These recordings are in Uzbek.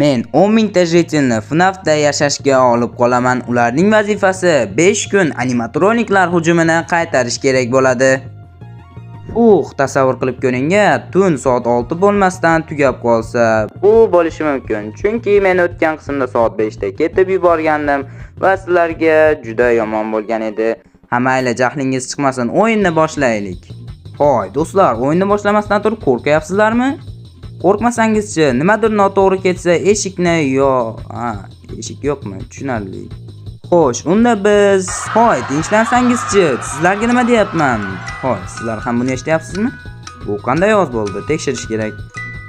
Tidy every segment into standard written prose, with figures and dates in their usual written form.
Men 10 mingta житель ni FNAFda yashashga olib qolaman. Ularning vazifasi 5 kun animatroniklar hujumini qaytarish kerak bo'ladi. Tasavvur qilib ko'ring-a, tun soat 6 bo'lmasdan tugab qolsa, bu bo'lishi mumkin. Chunki men o'tgan qismda soat 5 da ketib yuborgandim va sizlarga juda yomon bo'lgan edi. Ha mayli, jahlingiz chiqmasin, o'yinni boshlaylik. Hoy, do'stlar, o'yinni boshlamasdan turib qo'rqyapsizlarmi? Qo'rqmasangizchi, nimadir noto'g'ri ketsa, eshikni yo, ha, eshik yo'qmi? Tushunarli. Xo'sh, unda biz, hoy, tinchlansangizchi, sizlarga nima deyapman? Hoy, sizlar ham buni eshityapsizmi? Bu qanday ovoz bo'ldi? Tekshirish kerak.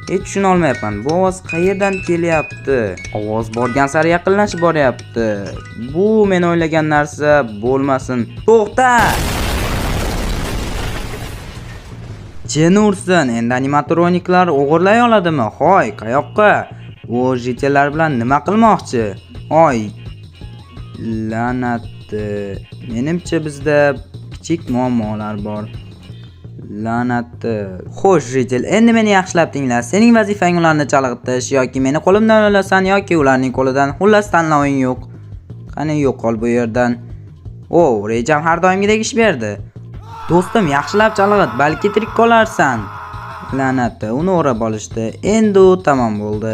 Hech tushuna olmayapman. Bu ovoz qayerdan kelyapti? Ovoz borgan sari yaqinlashib boryapti. Bu men o'ylagan narsa bo'lmasin. To'xta! Jin ursin, endi animatroniklar o'g'irlay oladimi? Hoy, qayoqqa? U житель lar bilan nima qilmoqchi? Hoy, la'nati. Menimcha bizda kichik muammolar bor. La'nati. Xo'sh, житель, endi meni yaxshilab tingla. Sening vazifang ularni chalg'itish yoki meni qo'limdan o'lasan yoki ularning qo'lidan. Xullas, tanloving yo'q. Qani yo'qol bu yerdan. O, rejam har doimgidek ish berdi. Do'stim, yaxshilab chalg'it, balki tirik qolarsan. La'nati, uni o'rab olishdi. Endi u tamom bo'ldi.